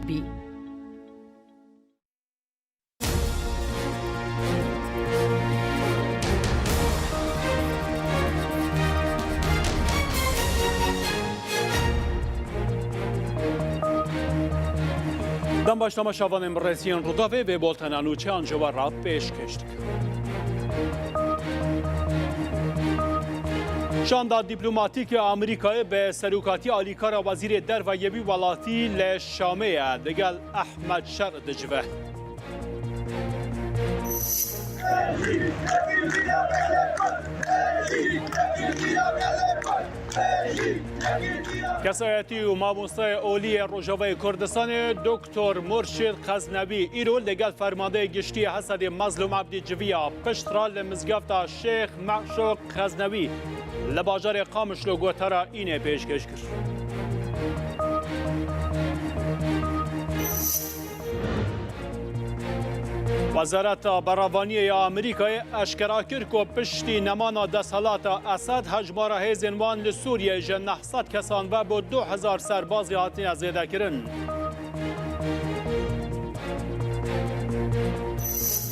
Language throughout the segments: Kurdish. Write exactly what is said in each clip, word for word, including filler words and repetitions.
bî. Dem baş temaşevanên birêziyên Rûdawê, vê boltena nûçeyan ji we re pêşkêş dikim. Şanda dîplomatîk ya Amerîkayê bi serokatiya alîkara wezîrê derve yê wî welatî li Şamê ye, digel Ehmed Şer dicive. Kesayetî û mamostayê olî yê Rojavayê Kurdistanê Doktor Murşid Xeznewî îro li gel Fermandeyê Giştî yê Hesedê Mezlûm Ebdî civiya, pişt re li mizgefta Şêx Meşûq Xeznewî li bajarê Qamişlo gotara înê pêşkêş kir. Wezareta Berevaniyê ya Amerîkayê eşkera kir ku piştî nemana desthilata Esad, hejmara hêzên wan li Sûriyeyê ji neh sed kesan ve bo du hezar serbazî hatine zêdekirin.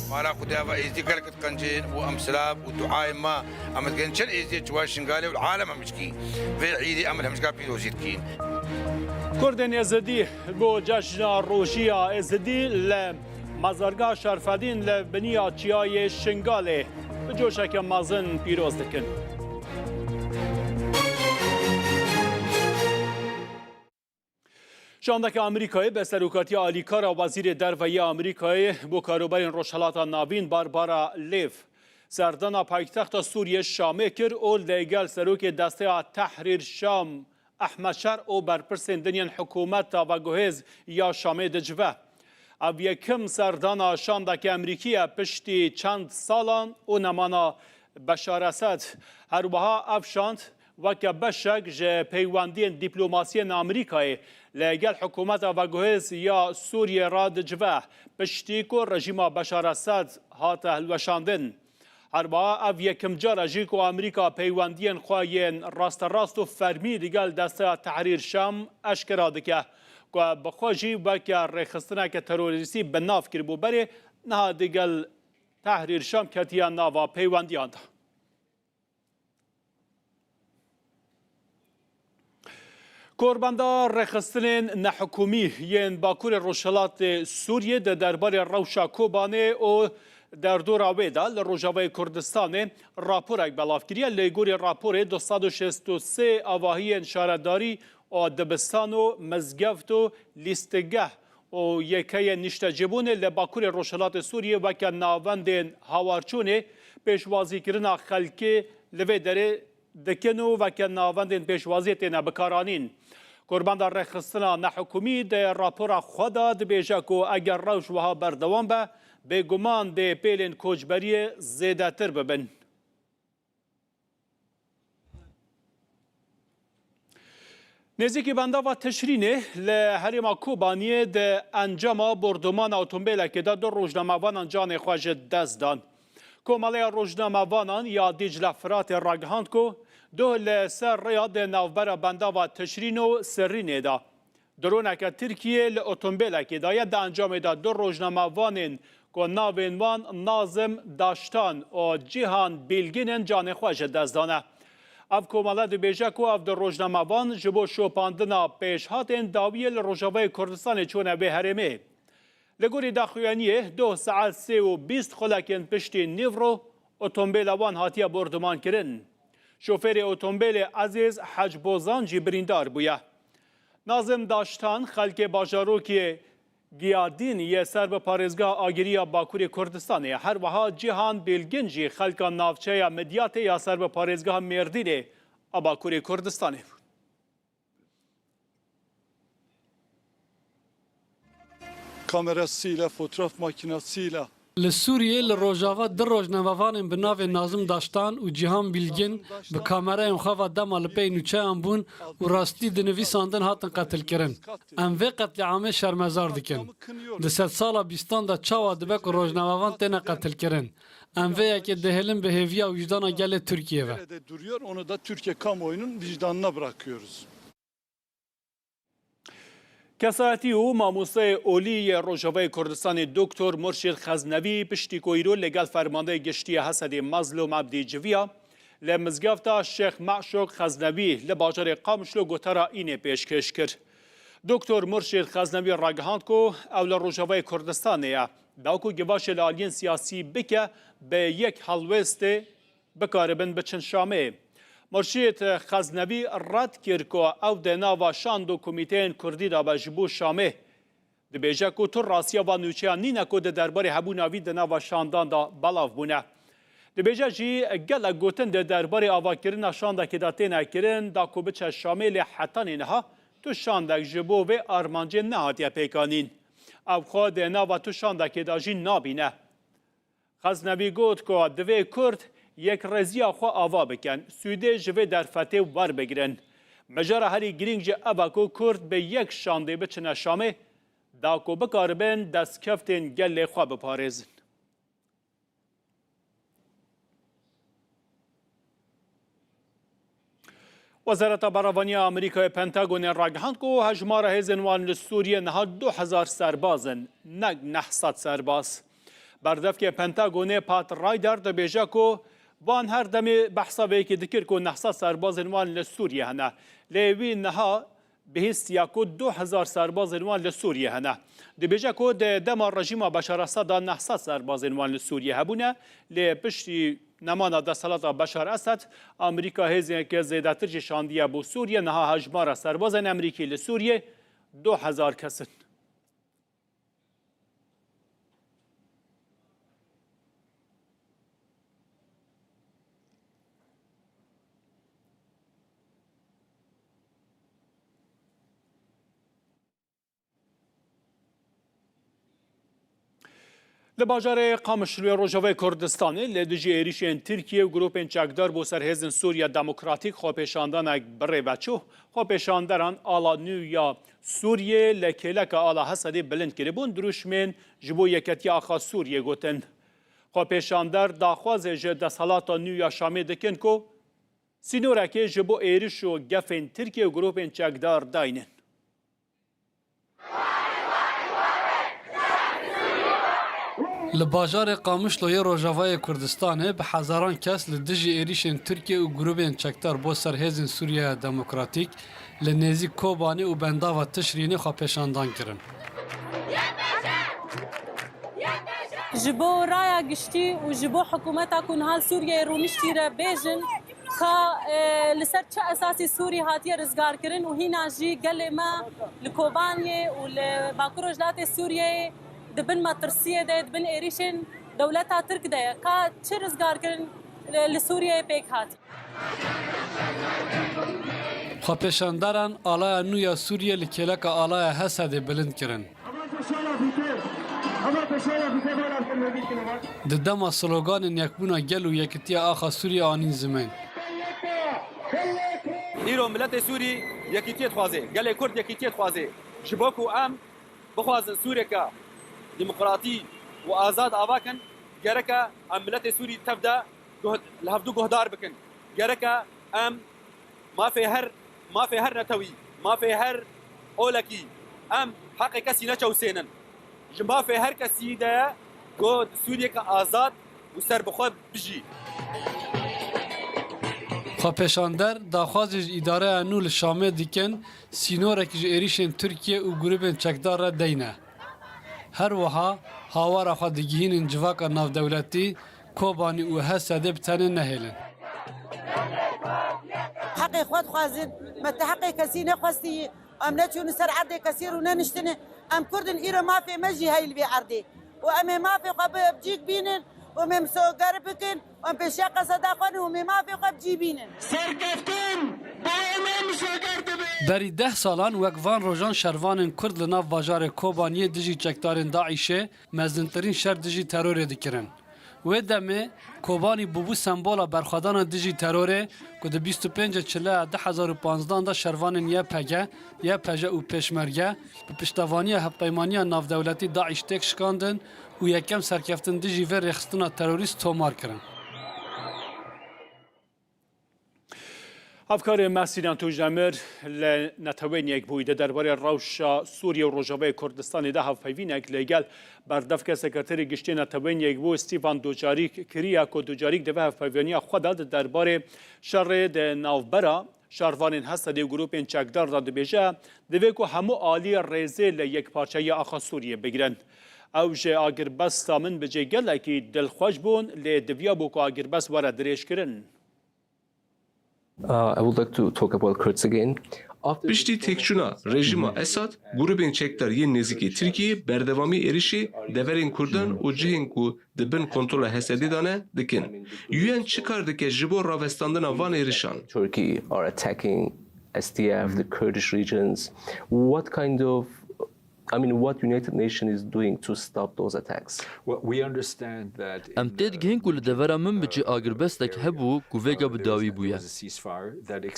Mala Xwedê ava êzdî gelek diqencên û em silav û duayê me em dikin çend êzdî çiwa Şingalê û alem em çikî. Vê îdî em li hemşka pîrozî dikîn. Kurdên Êzidî bo cejna Rojiya Êzidî li Mezargeha Şerfedîn li biniya çiyayê Şingalê bi coşeke mezin pîroz dikin. Şandeke Amerîkayê bi serokatiya alîkara Wezîrê Derve yê Amerîkayê bo karûbarên Rojhilata Navîn Barbara Leaf serdana paytexta Sûriyê Şamê kir û li gel serokê Desteya Tehrîr Şam Ehmed Şer û berpirsên din yên hikûmeta veguhêz ya Şamê dicive. Ev yekim serdana şandeke Amerîkî ye piştî çend salan û nemana Beşar Esed. Her wiha ev şand weke beşek ji peywendiyên dîplomasiyên Amerîkayê li gel hikûmeta veguhêz ya Sûriyê re dicive, piştî ku rejîma Beşar Esed hate hilweşandin. Her wiha ev yekim car e jî ku Amerîka peywendiyên xwe yên rasterast û fermî digel Desteya Tehrîr Şam eşkera dike, ku bi xwe jî weke rêxistineke terorîstî bi nav kiribû, berê niha digel Tehrîr Şam ketiye nava peywendiyan de. Korbenda rêxistinên nehikûmî yên Bakurê Rojhilatê Sûriyê di derbarê rewşa Kobanê û derdora wê de li Rojavayê Kurdistanê raporek belav kiriye. Lê gorî raporê du sed û şêst û sê avahiyên şaredarî û dibistan û mizgeft û lîstikgeh û yekeyên niştecîbûnê li Bakurê Rojhilatê Sûriyê weke navendên hawarçûnê pêşwazîkirina xelkê li vê derê dikin û weke navendên pêşwaziyê têne bikaranîn. Korbenda rêxistina nehikûmî di rapora xwe de dibêje ku eger rewş wiha berdewam be, bêguman dê pêlên koçberiyê zêdetir bibin. Nêzîkî bendava Tişrînê li herêma Kobaniyê di encama bordûmana otombêlekê de du rojnamevanan canê xwe ji dest dan. Komeleya rojnamevanan ya Dîcle Firatê ragihand ku doh li ser rêya di navbera bendava Tişrîn û Sirrînê de droneke Tirkiyê li otombêlekê daye. Di encamê de du rojnamevanên ku navên wan Nazim Daştan û Cîhan Bîlgîn in canê xwe ji dest dane. Ev komele dibêje ku ev du rojnamevan ji bo şopandina pêşhatên dawiyê li Rojavayê Kurdistanê çûne vê herêmê. Li gorî daxuyaniyê, doh saet sê û bîst xulekên piştî nîvro otombêla wan hatiye bordumankirin. Şofêrê otombêlê Ezîz Hec Bozan jî birîndar bûye. Nazim Daştan xelkê bajarokê Giyadîn yê ser bi parêzgeha agirî ya Bakurê Kurdistanê ye. Her wiha Cîhan Bîlgin jî xelka navçeya Midyatê ya ser bi parêzgeha Mêrdînê a Bakurê Kurdistanê bûn. Kamerasıyla, fotoğraf makinesiyle. Li Sûriyê li Rojava du rojnamevanên bi navê Nazim Daştan û Cîhan Bîlgin bi kamerayên xwe ve dema li pey nûçeyan bûn û rastî dinivîsandin hatin qetilkirin. Em vê qetlîamê şermezar dikin. Di sedsala bîstan de çawa dibe ku rojnamevan têne qetilkirin? Em vê yekê dihêlin bi hêviya wijdana gelê Tirkiyê ve. Nerede duruyor, onu da Türkiye kamuoyunun vicdanına bırakıyoruz. Kesayetî û mamosteyê olî yê Rojavayê Kurdistanê Doktor Murşîd Xeznevî piştî ku îro li gel Fermandeyê Giştî yê Hesedê Mezlûm Ebdî civiya, li mizgefta Şêx Meşûq Xeznevî li bajarê Qamişlo gotara înê pêşkêş kir. Doktor Murşîd Xeznevî ragihand ku ew li Rojavayê Kurdistanê ye, da ku givaşê li aliyên siyasî bike bi yek helwêstê bikaribin biçin Şamê. Murşîd Xeznevî red kir ku ew di nava şand û komîteyên kurdî de be ji bo Şamê. Dibêje ku tu rastiya van nûçeyan nîne ku di derbarê hebûna vî di nava şandan de belav bûne. Dibêje jî gelek gotin di derbarê avakirina şandekê de têne kirin, da ku biçe Şamê, lê hetanî niha tu şandek ji bo vê armancê nehatiye pêkanîn. Ew xwe di nava tu şandekê de jî nabîne. Xeznevî got ku divê Kurd yekrêziya xwe ava bikin, sûdê ji vê derfetê werbigirin. Mijara herî girîng jî ev e ku Kurd bi yek şandê biçine Şamê, da ku bikaribin destkeftên gelê xwe biparêzin. Wezareta Berevanî ya Amerîkayê Pentagonê ragihand ku hejmara hêzên wan li Sûriyê niha du hezar serbaz in, ne neh sed serbaz. Berdevkê Pentagonê Pat Ryder dibêje ku van her demê behsa vê yekê dikir ku neh sed serbazên wan li Sûriyê hene. Lê wî niha bihîstiya ku du hezar serbazên wan li Sûriyê hene. Dibêje ku di dema rejîma Beşar Esed de neh sed serbazên wan li Sûriyê hebûne, lê piştî nemana desthilata Beşar Esed, Amerîka hêzên yekê zêdetir jî şandiye bo Sûriyê. Niha hejmara serbazên Amerîkî li Sûriyê du hezar kes in. Li bajarê Qamişloyê Rojavayê Kurdistanê li dijî êrîşên Tirkiye û grûpên çekdar bo ser Hêzên Sûriya Demokratîk xwepêşandanek bi rê ve çû. Xwepêşanderan ala nû ya Sûriyê li kêleka ala Hesedê bilind kiribûn, dirûşmên ji bo yeketiya axa Sûriyê gotin. Xwepêşander daxwazê ji desthilata nû ya Şamê dikin ku sînorekê ji bo êriş û gefên Tirkiye û grûpên çekdar daynin. Li bajarê Qamişlo yê Rojavayê Kurdistanê bi hezaran kes li dijî êrîşên Tirkiye û grûbên çekdar bo ser Hêzên Sûriyeya Demokratîk li nêzîk Kobanê û bendava Tişrînê xwepêşandan kirin. Ji bo raya giştî û ji bo hikûmeta ku niha li Sûriyeyê rûniştî re bêjin, ka, e, li ser çi esasî Sûrî hatiye rizgarkirin û hîna jî gelê me li Kobaniyê û li Bakur Rojhilatê Sûriyeyê di bin metirsiyê de, di bin êrîşên dewleta Tirk de ye. Ka çi rizgarkirin li, li Sûriyeyê pêk hatiye? Xwepêşanderan alaya nû ya Sûriyê li kêleka alaya Hesedê bilind kirin. Di dema sloganên yekbûna gel û yekitiya axa Sûriyê anîn zimên. Îro miletê Sûrî yekîtiyê dixwaze, gelê Kurd yekîtiyê dixwaze. Ji bo ku em bixwazin Sûriyeke demokratî û azad ava kin, gereke em miletê Sûrî tev de guh-, li hevdû guhdar bikin. Gereke em mafê her, mafê her netewî, mafê her olekî, em heqê kesî neçewsênin. Ji mafê her kesî de ye ku Sûriyeke azad û serbixwe bijî. Xwepêşander daxwazê ji îdareya nû li Şamê dikin, sînorekî ji êrîşên Tirkiye û grûbên çekdar re deyne. Her wiha hawara xwe digihînin civaka navdewletî, Kobanî û Hesedê bi tenê nehêlin. Heqê xwe dixwazin, me ti heqê kesî nexwestî, em neçûne ser erdê kesî rûneniştine. Em Kurd in, îro mafê me jî heye li vê erdê. Û em ê mafê xwe bi cîk bînin û em ê misoger bikin. Em pêşiya qeseda xwe ne û mê mafê xwe bi cî bînin. Serkeftin bo em ê misoger dibe. Berî deh salan wek van rojan şervanên Kurd li nav bajarê Kobaniyê dijî çekdarên DAIŞê mezintirîn şer dijî terorê dikirin. Wê demê Kobanî bûbû sembola berxwedana dijî terorê ku di bîst û pêncê Çileya du hezar û panzdan de şervanên Y P G, Y P J û Pêşmerge bi piştevaniya Hevpeymaniya Navdewletî DAIŞ têk şikandin û yekem serkeftin dijî vê rêxistina terorîst tomar kirin. Hevkarê me Sînan Tûjdemir li Netewên Yekbûyî de derbarê rewşa Sûriye û Rojavayê Kurdistanê de hevpeyvînek li gel berdevke Sekreterê Giştî Netewên Yekbûyî Stefan Dujarric kiriye ku Dujarric di vê hevpeyvaniya xwe de di derbarê şerê di navbera şarvanên Hesedê û grûpên çekdar de dibêje, divê ku hemû alî rêzê li yekparçeyiya axa Sûriyê bigrin. Ew ji agirbesta Minbicê gelekî dilxweş bûn, lê diviyabû ku agirbest were dirêjkirin. Uh, I would like to talk about Kurds again. After Piştî têkçûna rejîma Esad, grûbên çekdar yên nêzîkî Tirkiyê berdewamî êrişê deverên Kurdan û cihên ku di bin kontrola Hesedê de ne dikin. U N çi kar dike ji bo ravestandina van êrişan? Turkey are attacking S D F, the Kurdish regions. What kind of, I mean, what United Nations is doing to stop those attacks? Well, we understand that Em têdigihîn ku li devera Minbicê agirbestek hebû ku vêga bi dawî bûye.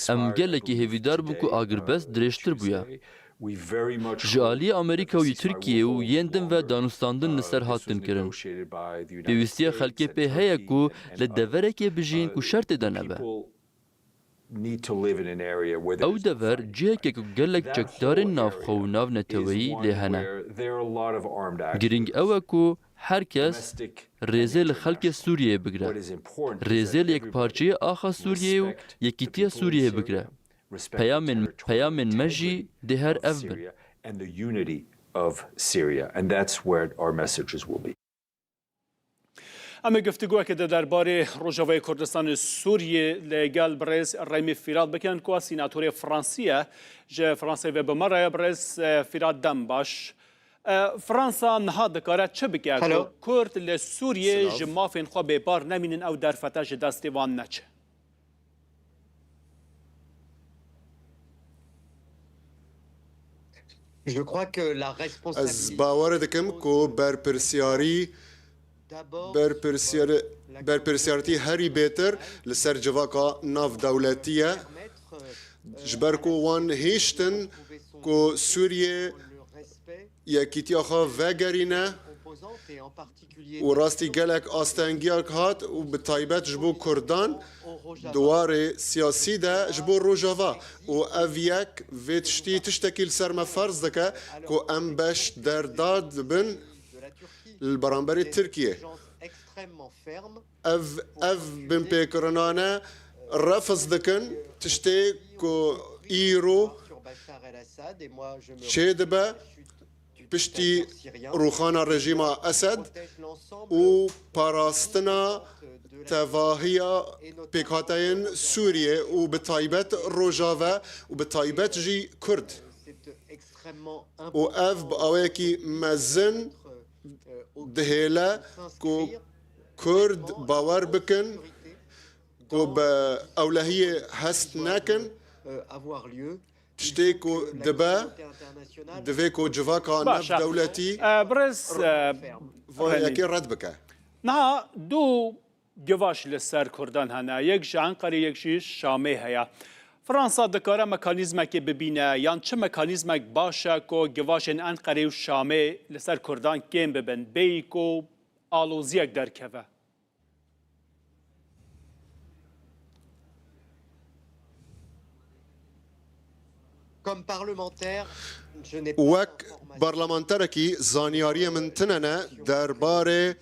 Em gelekî hêvîdar bûn ku agirbest dirêjtir bûye. Ji aliyê Amerîka û yê Tirkiyê û yên din ve danûstandin li ser hatin kirin. Pêwîstiya xelkê pê heye ku li deverekê bijîn ku şer tê de nebe. Ew dever cihek e ku gelek çekdarên navxwe û navneteweyî lê hene. Girîng ew e ku her kes rêzê li xelkê Sûriyeyê bigre. Rêzê li yekparçeyê axa Sûriyeyê û yekîtiya Sûriyeyê bigre. Peyamên, peyamên me jî dê her ev bin. And the unity of Syria. And that's where our messages will be. Em ê guftûgoyekê di derbarê Rojavayê Kurdistanê Sûriyê li gel birêz Remî Fîrat bikin ku sînatorê Fransî ye. Ji Fransayê ve bi me re ye birêz, e, Fîrat, dem baş. E, Fransa niha dikare çi bike ku Kurd li Sûriyê ji mafên xwe bêpar nemînin, ew derfete ji destê wan neçe? Ez bawer dikim ku berpirsiyarî berpirsiyar- berpirsiyartî herî bêtir li ser civaka navdewletî ye, ji ber ku wan hêştin ku Sûriyê yekîtiya xwe vegerîne û rastî gelek astengiyek hat û bi taybet ji bo Kurdan di warê siyasî de ji bo Rojava û ev yek vê tiştî tiştekî li ser me ferz dike ku em beş derda dibin li beramberî Tirkiyê. Ev, ev binpêkirinane refiz dikin tiştê ku îro çêdibe piştî rûxana rejîma Esed û parastina tevahiya pêkhateyên Sûriyê û bi taybet Rojava û bi taybet jî Kurd. Û ev bi awayekî mezin dihêle ku Kurd bawer bikin ku bi ewlehiyê hest nekin. Tiştê ku dibe, divê ku civaka navdewletî E, birêz, e, vê yekê red bike. Niha du givaş li ser Kurdan hene. Yek ji Enqerê, yek jî Şamê heye. Fransa dikare mekanîzmekê bibîne, yan çi mekanîzmek baş e ku givaşên Enqerê û Şamê li ser Kurdan kêm bibin, bêyî ku aloziyek derkeve? Comme parlementaire, je n'ai Wek parlamenterekî zanyariyê min tine ne derbarê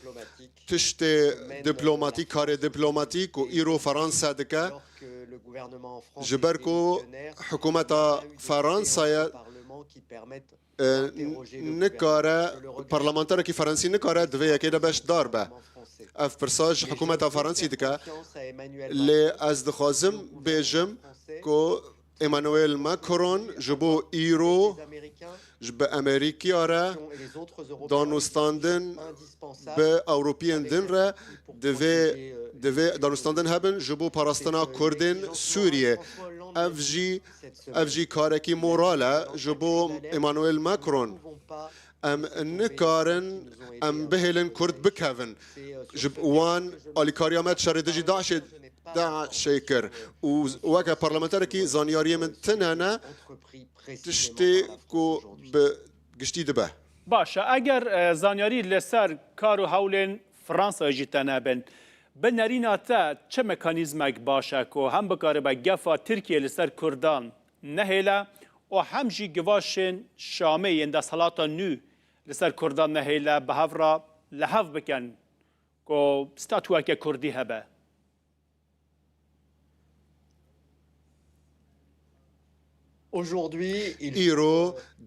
tiştê diplomatîk, karê diplomatîk ku îro Fransa dike. Ji ber ku hikûmeta Fransayê e, nikare, parlamenterekî Fransî nikare di vê yekê de beşdar be. Ev pirsa ji hikûmeta Fransî dike. Lê ez dixwazim bêjim ku Emmanuel Macron ji bo îro ji bi Amerîkiya re danûstandin bi Ewropiyên din re divê, divê danûstandin hebin ji bo parastina Kurdên Sûriyê. Ev jî, ev jî karekî moral e ji bo Emmanuel Macron. Em nikarin em bihêlin Kurd bikevin. Ji wan alîkariya me di şerê dijî DAIŞê, DAIŞê kir. Û weke parlamenterekî zanyariyê min tine ne tiştê ku bi giştî dibe. Baş e, eger, e, zanyarî li ser kar û hewlên Fransayê jî te nebin, Bi nerîna te çi mekanîzmek baş e ku hem bikaribe gefa Tirkiyê li ser Kurdan nehêle û hem jî givaşên Şamê yên desthelata nû li ser Kurdan nehêle bi hev re li hev bikin ku statûyeke Kurdî hebe? Îro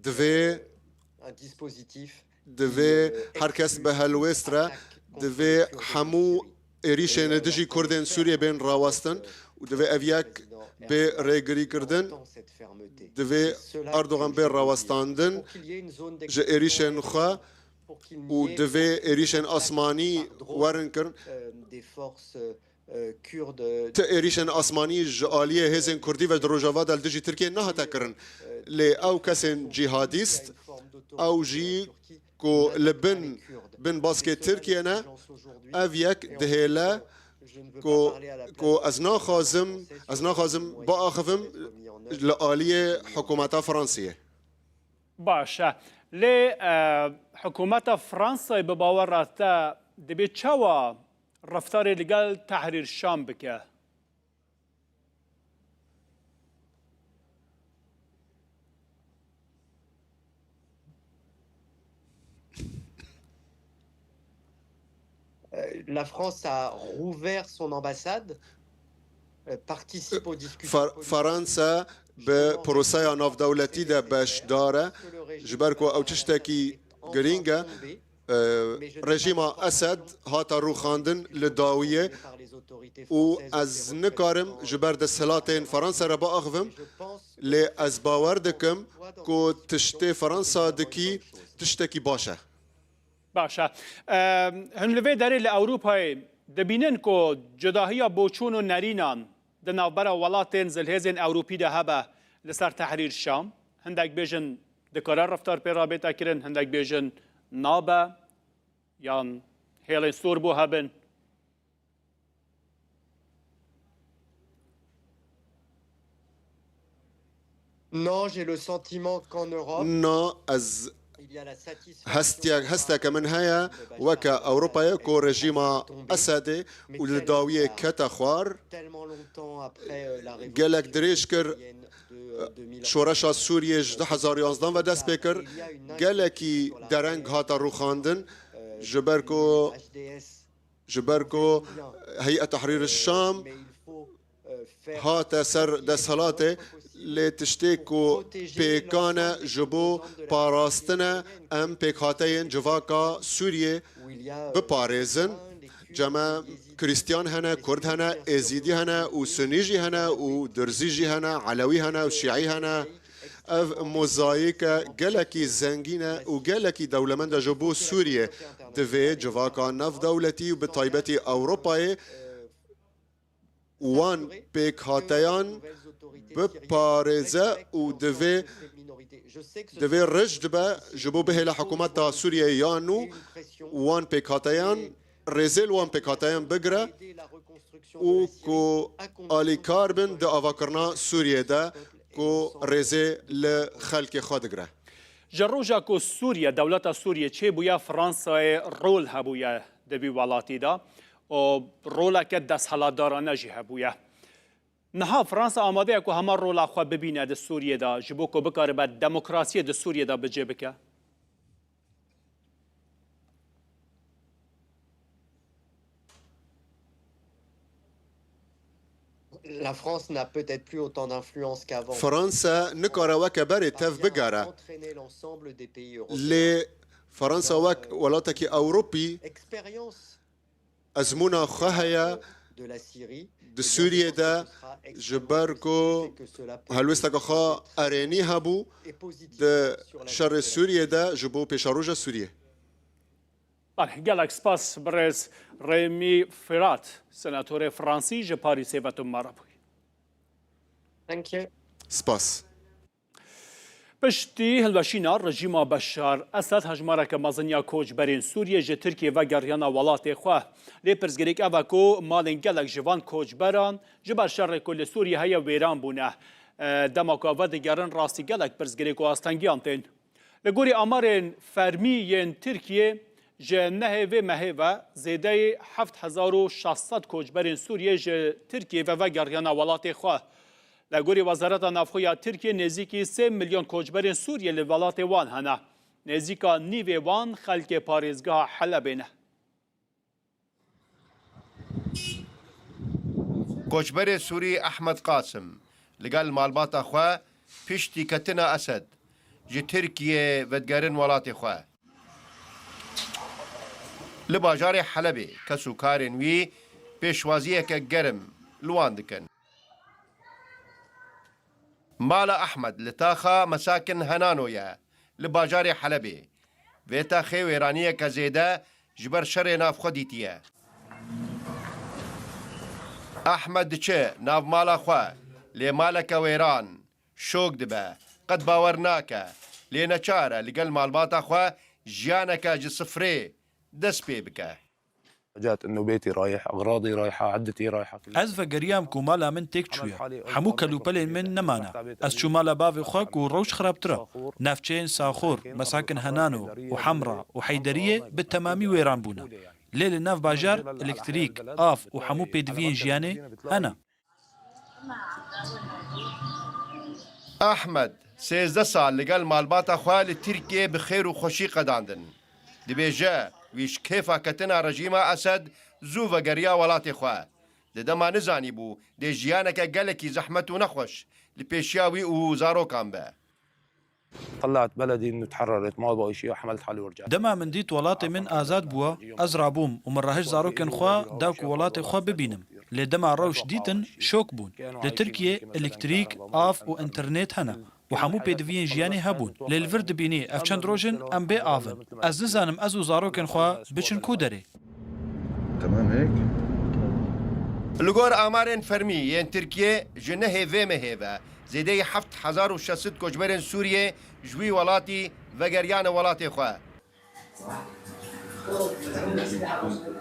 divê, divê her kes bi helwêst re, divê hemû êrîşên li dijî Kurdên Sûriyê bên rawestin û divê ev yek bê rêgirîkirdin, divê Erdogan bê rawestandin ji êrîşên xwe û divê êrîşên asmanî werin kirin. Ti êrîşên asmanî ji aliyê hêzên Kurdî ve di Rojava de li dijî Tirkiyê nehate kirin. Lê ew kesên cîhadîst, ew jî ku li bin, bin baskê Tirkiye ne, ev yek dihêle ku, ku ez naxwazim, ez naxwazim biaxivim li aliyê hikûmeta Fransiyê. Baş e. Lê, e, hikûmeta Fransayê bi bawera te dibê çawa reftarê li gel Tehrîr Şam bike? Euh, la France a rouvert son ambassade, euh, participe aux discussions Fer-, politiques. Fransa bi proseya navdewletî de beşdar e, ji ber ku ew tiştekî girîng e. E, rejîma Esed hate rûxandin li dawiyê û ez nikarim ji ber desthilatên Fransa re biaxivim, lê ez bawer dikim ku tiştê Fransa dikî tiştekî baş e. Baş e. Em, hûn li vê derê li Ewropayê dibînin ku cudahiya boçûn û nerînan di navbera welatên zilhêzên Ewropî de hebe li ser Tehrîr Şam? Hindek bêjin dikare reftar pê re bête kirin, hindek bêjin nabe, yan hêlên sor bo hebin. Non, j'ai le sentiment qu'en Europe, Na, ez il y a la satisfaction hestiye-, hesteke min heye weke Ewropayê ku rejîma Esedê û li dawiyê kete xwar, tellement longtemps après, euh, la révolution gelek dirêj kir, algérienne de, euh, deux mille onze. Şoreşa Sûriyê ji du hezar yanzdeh ve dest pê kir. Gelekî dereng hate rûxandin, ji ber ku H D S Ji ber ku Heyet Tehrîr Şam hate ser desthilatê, lê tiştê ku pêkan e ji bo parastin e, em pêkhateyên civaka Sûriyê biparêzin. Cem e Krîstiyan hene, Kurd hene, Êzîdî hene û Sunî jî hene û Dirzî jî hene, Elewî hene û Şîî hene. Ev mozayîke gelekî zengîn e û gelekî dewlemend e ji bo Sûriyê. Divê civaka navdewletî û bi taybetî Ewropayê wan pêkhateyan biparêze û divê, divê rijd be ji bo bihêle hikûmeta Sûriyeyê ya nû wan pêkhateyan rêzê li wan pêkhateyan bigire û ku alîkar bin di avakirina Sûriyê de ku rêzê li xelkê xwe digire. Ji roja ku Sûriye, dewleta Sûriye çêbûye, Fransayê rol hebûye di vî welatî de û roleke desthilatdarane jî hebûye. Niha Fransa amade ye ku hema rola xwe bibîne di Sûriyê de, ji bo ku bikaribe demokrasiyê di Sûriyê de bicê bike? La France n'a peut-être plus autant d'influence qu'avant. Fransa nikare weke berê tev bigere. Entraîner l'ensemble des pays européens. Lê Fransa wek welatekî Ewropî Expérience ezmûna xwe heye de la Syrie, di Sûriyê de, ji ber ku helwêsteke xwe erênî hebû di şerê Sûriyê de ji bo pêşeroja Sûriyê. Belê, gelek spas birêz Rêmî Firat, senatorê Fransî ji Parîsê ve tu me re bûyî. Thank you. Spas. Piştî hilweşîna rejîma Beşar Esed, hejmareke mezin ya koçberên Sûriyê ji Tirkiyê vegeriyana welatê xwe. Lê pirsgirêk ev e ku malên gelek ji van koçberan ji ber şerê ku li Sûriyê heye wêran bûne. E, dema ku ev vedigerin rastî gelek pirsgirêk û astengiyan tên. Li gorî amarên fermî yên Tirkiyê, Ji nehê vê mehê ve zêdeyî heft hezar û şeş sed koçberên Sûriyê ji Tirkiyê ve vegeriyane welatê xwe. Li gorî Wezareta Navxwe ya Tirkiyê nêzîkî sê milyon koçberên Sûriyê li welatê wan hene. Nêzîka nîvê wan xelkê parêzgeha Helebê ne. Koçberê Sûrî Ehmed Qasim li gel malbata xwe piştî ketina Esed ji Tirkiyê vedigerin welatê xwe. Li bajarê Helebê kes û karên wî pêşwaziyeke germ li wan dikin. Mala Ehmed li taxa Mesakin Henano ye, li bajarê Helebê. Vê taxê wêraniyeke zêde ji ber şerê navxwe dîtiye. Ehmed diçe nav mala xwe, lê maleke wêran, şok dibe, qet bawer nake, lê neçar e li gel malbata xwe jiyaneke ji sifrê dest pê bike. جات إنه بيتي رايح، أغراضي رايحة، عدتي رايحة، كل Ez vegeriyam ku mala min têk çûye. Hemû kelûpelên min nemane. Ez çûm mala bavê xwe ku rewş xirabtir e. Navçeyên Saxor, Mesakin Henano û Hemra û Heyderiyê bi temamî wêran bûne. Lê li nav bajar elektrîk, av û hemû pêdiviyên jiyanê hene. Ehmed, sêzdeh sal li gel malbata xwe li Tirkiyê bi xêr û xweşî qedandin. Dibêje, wî ji kêfa ketina rejîma Esed zû vegeriya welatê xwe. Di dema nizanîbû dê jiyaneke gelekî zehmet û nexweş li pêşiya wî û zarokan be. طلعت بلدي إنه تحررت، ما بقى شيء، حملت حالي ورجعت. Dema min dît welatê min azad bûwa, ez rabûm û min rahişt zarokên xwe da ku welatê xwe bibînim. Lê dema rewş dîtin, şok bûn. Li Tirkiyê elektrîk, av û înternet hene û hemû pêdiviyên jiyanê hebûn. Lê li vir dibînî ev çend roj in em bê av in. Ez nizanim ez û zarokên xwe biçin ku derê. Tamam hek. Li gor amarên fermî yên Tirkiyê ji nehê vê mehê ve zêdeyî heft hezar û şeş sed koçberên Sûriyê ji wî welatî vegeriyane welatê xwe.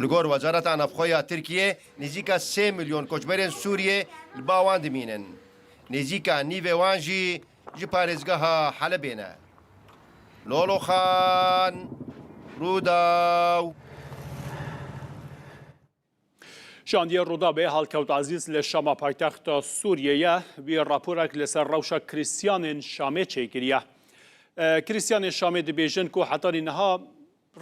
Li gor Wezareta Navxwe ya Tirkiyê nêzîka sê milyon koçberên Sûriyê li ba wan dimînin. Nêzîka nîvê wan jî ji parêzgeha Helebê ne. Lolo Xan, Rûdaw. Şandiye Rûdawê Halkewt Ezîz li Şama paytexta Sûriyê ye. Wî raporek li ser rewşa Krîstiyanên Şamê çêkiriye. E, Krîstiyanên Şamê dibêjin ku hetanî niha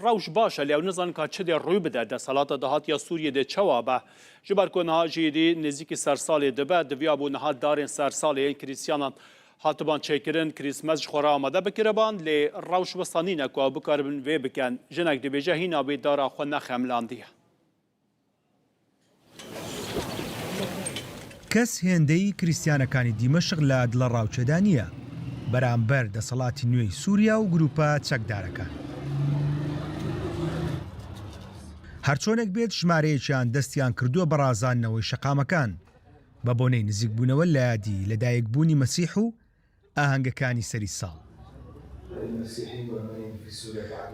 rewş baş e, lê ew nizanin ka çi dê rû bide, desthilata dahatiya Sûriyê dê çawa be. Ji ber ku niha jî dî nêzîkî sersalê dibe, diviyabû niha darên sersalê yên Krîstiyanan hatiban çêkirin, Krîsmes ji xwe re amade bikiriban, lê rewş wisa nîne ku ew bikaribin vê bikin. Jinek dibêje hîna wê dara xwe nexemilandiye. Kes hêndeyî Krîstiyanekانی دیمەشق لە دڵە ڕاوچێدا نییە بەرامبەر دەسەڵاتی نوێی سووریا و گروپە چەکدارەکان. هەرچۆنێک بێت، ژمارەیەکیان دەستیان کردووە بە ڕازاندنەوەی شەقامەکان بە بۆنەی نزیکبوونەوە لە یادی لەدایکبوونی مەسیح و ئاهەنگەکانی سەری ساڵ.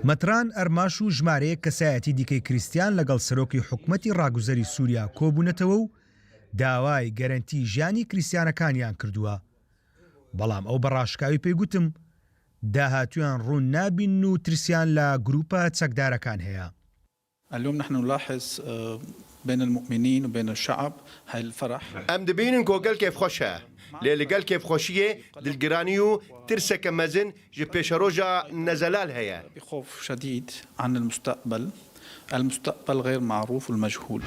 مەتران ئەرماش و ژمارەیەک کەسایەتی دیکەی کریستیان لەگەڵ سەرۆکی حکومەتی ڕاگوزەری سووریا کۆبوونەتەوە و داوای گەرەنتی ژیانی کریستیانەکانیان کردووە، بەڵام ئەو بە ڕاشکاوی پێی گوتم، داهاتویان ڕوون نابین و ترسیان لە گروپە چەکدارەکان هەیە. اليوم نحن نلاحظ، آه، بين المؤمنين وبين الشعب هاي الفرح. Em dibînin ku gel kêfxweş e. Lê li gel kêfxweşiyê dilgiranî û tirseke mezin ji pêşeroja nezelal heye. بخوف شديد عن المستقبل. المستقبل غير معروف والمجهول.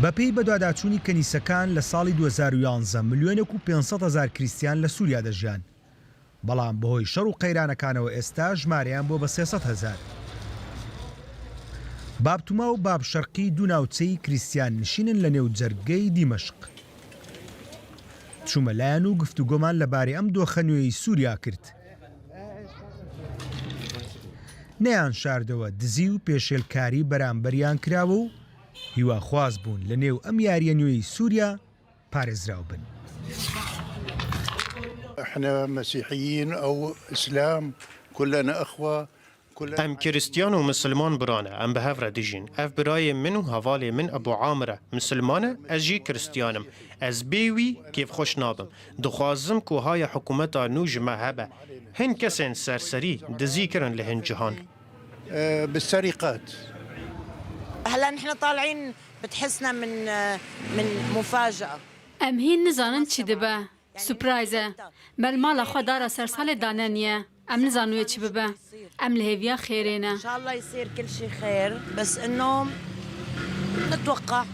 بە پێی بەدواداچوونی کەنیسەکان، لە ساڵی دوو هەزار و یازدە ملیۆنێک و پێنج سەد هەزار کریستیان لە سووریا دەژیان. بەڵام بەهۆی شەڕ و قەیرانەکانەوە ئێستا ژمارەیان بووە بە سێ سەد هەزار. باب توما و باب شەرقی دوو ناوچەی کریستیان نشینن لە نێو جەرگەی دیمەشق. چوومە لایەن و گفتوگۆمان لەبارەی ئەم دۆخە نوێی سووریا کرد. نەیان شاردەوە دزی و پێشێلکاری بەرامبەریان کراوە و هیواخواز بوون لە نێو ئەم یاریە نوێی سووریا پارێزراو بن. احنا مسيحيين او اسلام، كلنا اخوة، كلنا Em Kiristiyan û Misilman bira ne, em bi hev re dijîn. Ev birayê min û hevalê min Ebû Amir e, Misilman e, ez jî Kiristiyan im. Ez bê wî kêfxweş nabim. Dixwazim ku haya hikûmeta nû ji me hebe. Hin kesên serserî dizî kirin li hin cihan. آه، بالسرقات. هلأ نحن طالعين بتحسنا من، من مفاجأة. Em hîn nizanin çi dibe. Surprise e. Me li mala xwe dara sersalê daneniye. Em nizanin wê çi bibe. Em li hêviya xêrê ne. إن شاء الله يصير كل شي خير، بس إنه نتوقع.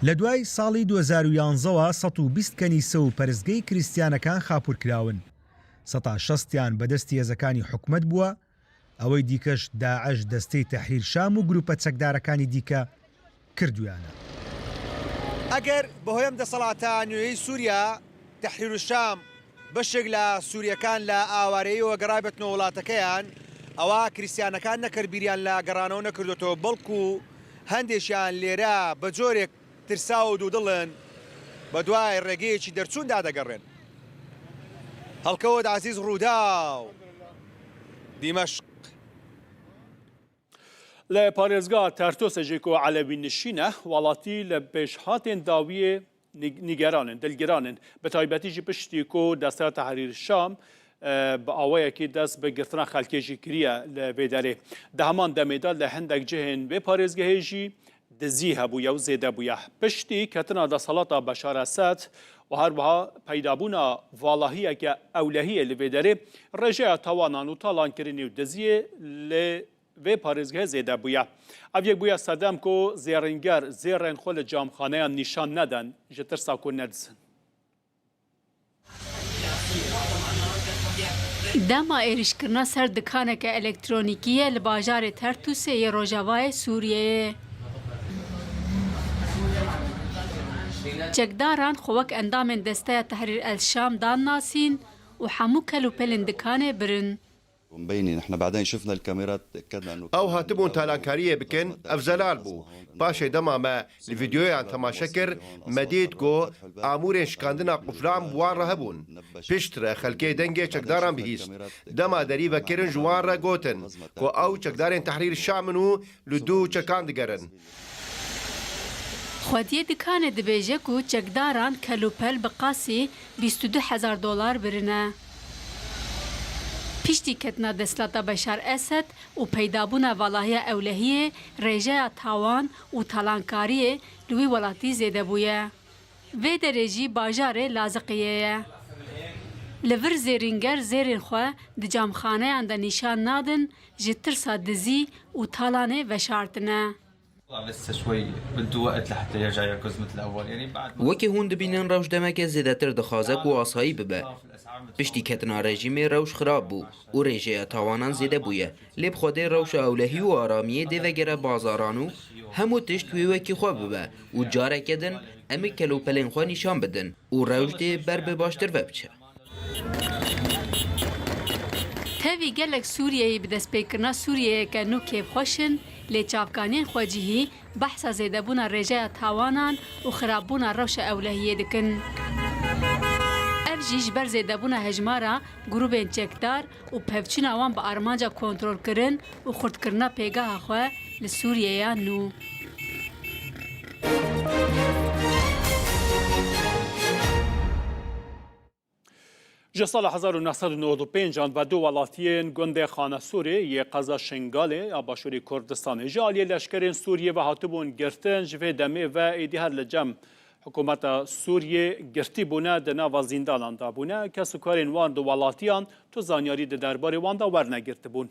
لە دوای ساڵی دوو هەزار و یانزەوە سەد و بیست کەنیسە و پەرستگەی کریستیانەکان خاپوور کراون. سەد و شەستیان بەدەستی هێزەکانی حکومەت بووە. ئەوەی دیکەش داعش، دەستەی تەحریر شام و گروپە چەکدارەکانی دیکە کردویانە. ئەگەر بەهۆی ئەم دەسەڵاتە نوێی سووریا، تەحریر شام، بەشێک لە سووریەکان لە ئاوارەییەوە گەڕایبەتنەوە وڵاتەکەیان، ئەوە کریستیانەکان نەکەر بیریان لە گەڕانەوە نەکردوێتەوە، بەڵکو هەندێکیان لێرە بە جۆرێک ترساو و دوودڵن، بە دوای ڕێگەیەکی دەرچووندا دەگەڕێن. هەڵکەوت عەزیز، ڕووداو، دیمەشق. Li parêzgeha Tertosê jî ku Elewî nişîn e, welatî li pêşhatên dawiyê nî-, nîgeran in, dilgiran in. Bi taybetî jî piştî ku Desteya Tehrîr Şam, e, bi awayekî dest bi girtina xelkê jî kiriye li vê derê. Di heman demê de li hindek cihên vê parêzgehê jî dizî hebûye û zêde bûye. Piştî ketina desthilata Beşar Esed û her wiha peydabûna valahiyeke ewlehiyê li vê derê, rêjeya tawanan û talankirinê û diziyê li vê parêzgehê zêde bûye. Ev yek bûye sedem ku zêrînger zêrên xwe li camxaneyan nîşan nedin, ji tirsa ku nedizin. Dema êrîşkirina ser dikaneke elektronîkî ye li bajarê Tertûsê yê rojavayê Sûriyeyê. Çekdaran xwe wek endamên Desteya Tehrîr El Şam dan nasîn û hemû kel û pelên dikanê birin. مبينين، نحن بعدين شفنا الكاميرات، تأكدنا إنه Ew hatibûn talankariyê bikin, ev zelal bû. Paşê dema me li vîdeoyan temaşe kir, me dît ku amûrên şikandina quflan bi wan re hebûn. Piştre xelkê dengê çekdaran bihîst. Dema derî vekirin ji wan re gotin ku ew çekdarên Tehrîr Şam in û li dû çekan digerin. Xwediyê dikanê dibêje ku çekdaran kel û pel bi qasî bîst û du hezar dolar birine. Piştî ketina desthilata Beşar Esed û peydabûna valahiya ewlehiyê, rêjeya tawan û talankariyê li wî welatî zêde bûye. Vê derê jî bajarê Laziqiyê ye. Li vir zêrînger zêrên xwe di camxaneyan de nîşan nadin, ji tirsa dizî û talanê veşartine. لسه شوي بده وقت لحتى يرجع يركز مثل أول، يعني بعد ما Wekî hûn dibînin, rewş demeke zêdetir dixwaze ku asayî bibe. Piştî ketina rejîmê rewş xirab bû û rêjeya tawanan zêde bûye. Lê bi Xwedê rewşa ewlehî û aramiyê dê vegere bazaran û hemû tişt wê wekî xwe bibe û careke din em ê kel û pelên xwe nîşan bidin û rewş dê ber bi baştir ve biçe. Tevî gelek Sûriyeyî bi destpêkirina Sûriyeyeke nû kêfxweş in, lê çavkaniyên xwecihî behsa zêdebûna rêjeya tawanan û xirabûna rewşa ewlehiyê dikin. Ev jî ji ber zêdebûna hejmara grûbên çekdar û pevçûna wan bi armanca kontrolkirin û xurtkirina pêgeha xwe li Sûriyeya nû. Ji sala hezar û neh sed û newid û pênc an ve du welatiyên gundê Xanesorê yê qeza Şingalê ya Başûrê Kurdistanê ji aliyê leşkerên Sûriyê ve hatibûn girtin, ji vê demê ve êdî her li cem hikûmeta Sûriyê girtî bûne, di nava zîndanan de bûne. Kes û karên wan du welatiyan tu zanyarî di derbarê wan de wernegirtibûn.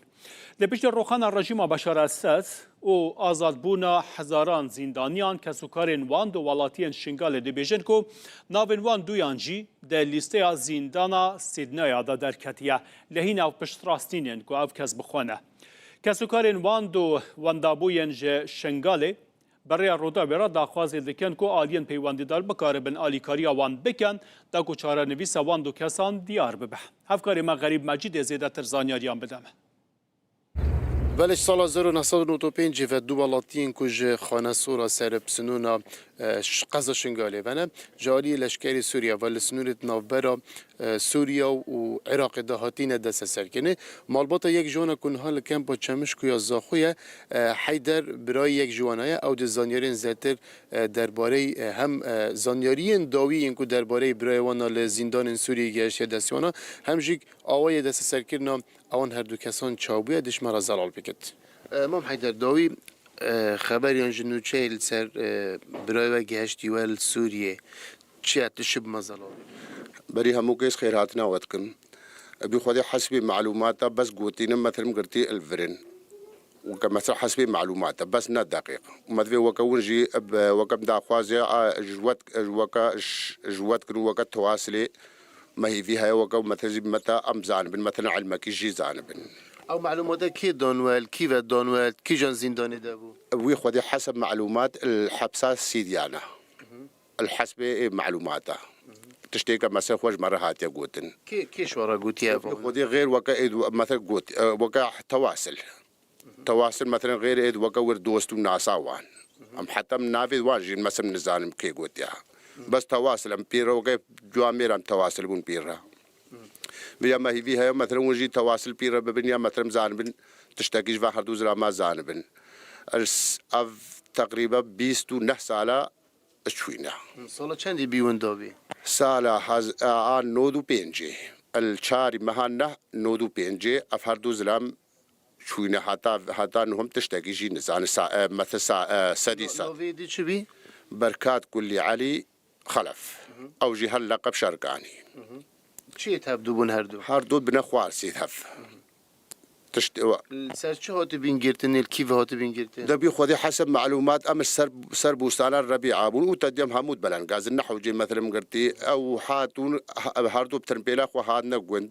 Lê piştî rûxana rejîma Beşar Esed û azadbûna hezaran zîndaniyan, kes û karên wan du welatiyên Şingalê dibêjin ku navên wan duyan jî di lîsteya zîndana Sîdneya de derketiye. Lê hîn ev piştrastîn in ku ev kes bi xwe ne. Kes û karên wan du wendabûyên ji Şingalê bi rêya Rûdawê re daxwazê dikin ku aliyên peywendîdar bikaribin alîkariya wan bikin, da ku çarenivîsa wan du kesan diyar bibe. Hevkarê me Xerîb Mecîdê zêdetir zanyariyan bide me. Belê ji sala hezar û neh sed û newid û pêncê ve du welatiyên ku ji Xanesora ser bi sinûna, e, ş-, qeza Şingalê ve ne, ji aliyê leşkerê Sûriye ve li sinûrê di navbera, e, Sûriye û Iraqê de hatine desteserkirinê. Malbata yek ji wana ku niha li kempa Çemişko ya Zaxo ye, e, Heyder birayê yek ji wana ye. Ew dê zanyariyên zêdetir, e, derbarey, e, hem, e, zanyariyên dawî yên ku derbarey birayê wana li zîndanên Sûriyê gehiştiye destê wana, hem jî awayê desteserkirina ewan her du kesan çawbûye dişmara zelal bikit. E, Mam Heyder, dawî, e, xeber yan ji nûçeyê li ser, e, birayê we gihiştî we li Sûriyê. Çi ye, tu şi bi me zelal bikî? Berî hemû kes xêrhatina we dikim. Bi Xwedê hesbê malûmata bes gotîne me terim girtî il virin. Weke mesela hesbê malûmata bes ne deqîq. Me divê weke win jî eb, weke em daxwazê, a, ji wet, ji weke, ji, ji wet kirin weke tewasilê me hîvî heye weke me tezî me te em zanibin, me tene ilmekî jî zanibin. Ew malûmata kê dan we, li kî ve dan we, kîjan zîndanê de bû? Wî Xwedê heseb malûmat li hepsa Sîdiyana. Li hesbê ê malûmata. Tiştê ke mesela xwe ji me re hatiye gotin. Kê, kê ji we re gotiye ev? Xwedê xêr weke ê, mesela got, e, weke tewasil. Tewasil mesela xêr ê weke wir dost û nasa wan. Em heta min navê wan jî mesela nizanim kê gotiya. Bes tewasil em pîr re weke cuamêr em tewasil bûn pîr re. Vêya me hîvî heye mesela hûn jî tewasil pîr re bibin ya mesela zanibin tiştekî ji van herdu zilama zanibin. Ez ev teqrîbe bîst û neh sala çûyne. Sala çendî bî winda bî? Sala hez-, a, a nod û pêncê. El çarî meha neh nod û pêncê ev her du zilam çûyne heta, heta nuhum tiştekî jî nizane. Sa-, e, mete sa-, e, sedî sed. Navê di çi bî? Berkat Kulî Elî Xelef. Ew jî her leqeb Şerkanî. Çiyê tev dû bûn her du? Her du bine xwarsî tev. Tişt-, Li ser çi hatibîn girtin, li kî ve hatibîn girtin? Debî Xwedê heseb malûmat em ser, ser bûstana Rebîa bûn û te diyem hemû belengazin ne hewcê metelim girtî. Ew hatûn, he-, her du bi tirmpêla xwe hatine gund.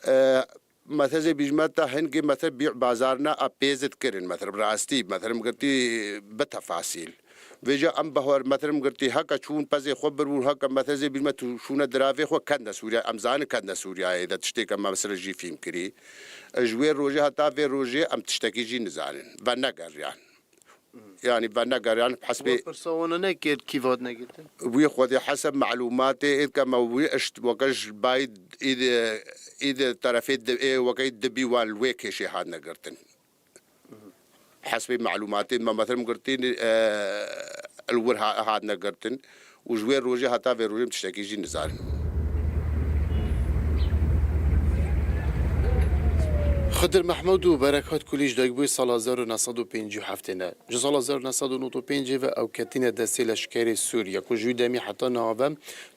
E, Mete zê bîjme te hingê mete bî bazarina a pêzit kirin, mete rastî, mete girtî bi tefasîl. Vêca em bahwer mete girtî heke çûn pezê xwe birbûn, heke mete zê bîjme tu şûne diravê xwe kende Sûriye, em zanin kende Sûriyeyê de tiştê ke me mesela jî fîm kirî. Ji wê rojê heta vê rojê em tiştekî jî nizanin. Venegeriyan. Yanî venegeriyan hesbê. We pirsa wana nekir, kî ve hatine girtin? Wî Xwedê heseb malûmatê êd ke me wî eşt weke ji bayî îd, îd terefê di, ê weke dibî wan li wê kêşê hatine girtin. Hesbê malûmatê me meterim girtin, e, li wir ha-, hatine girtin. Û ji wê rojê heta vê rojê em tiştekî jî nizanin. Xidir Mehmûd û Berekat Kulî ji dayikbûyî sala hezar û neh sed û pêncî û heftê ne. Ji sala hezar û neh sed û nod û pêncê ve ew ketine destê leşkerê Sûriye ku ji wî demî heta niha ve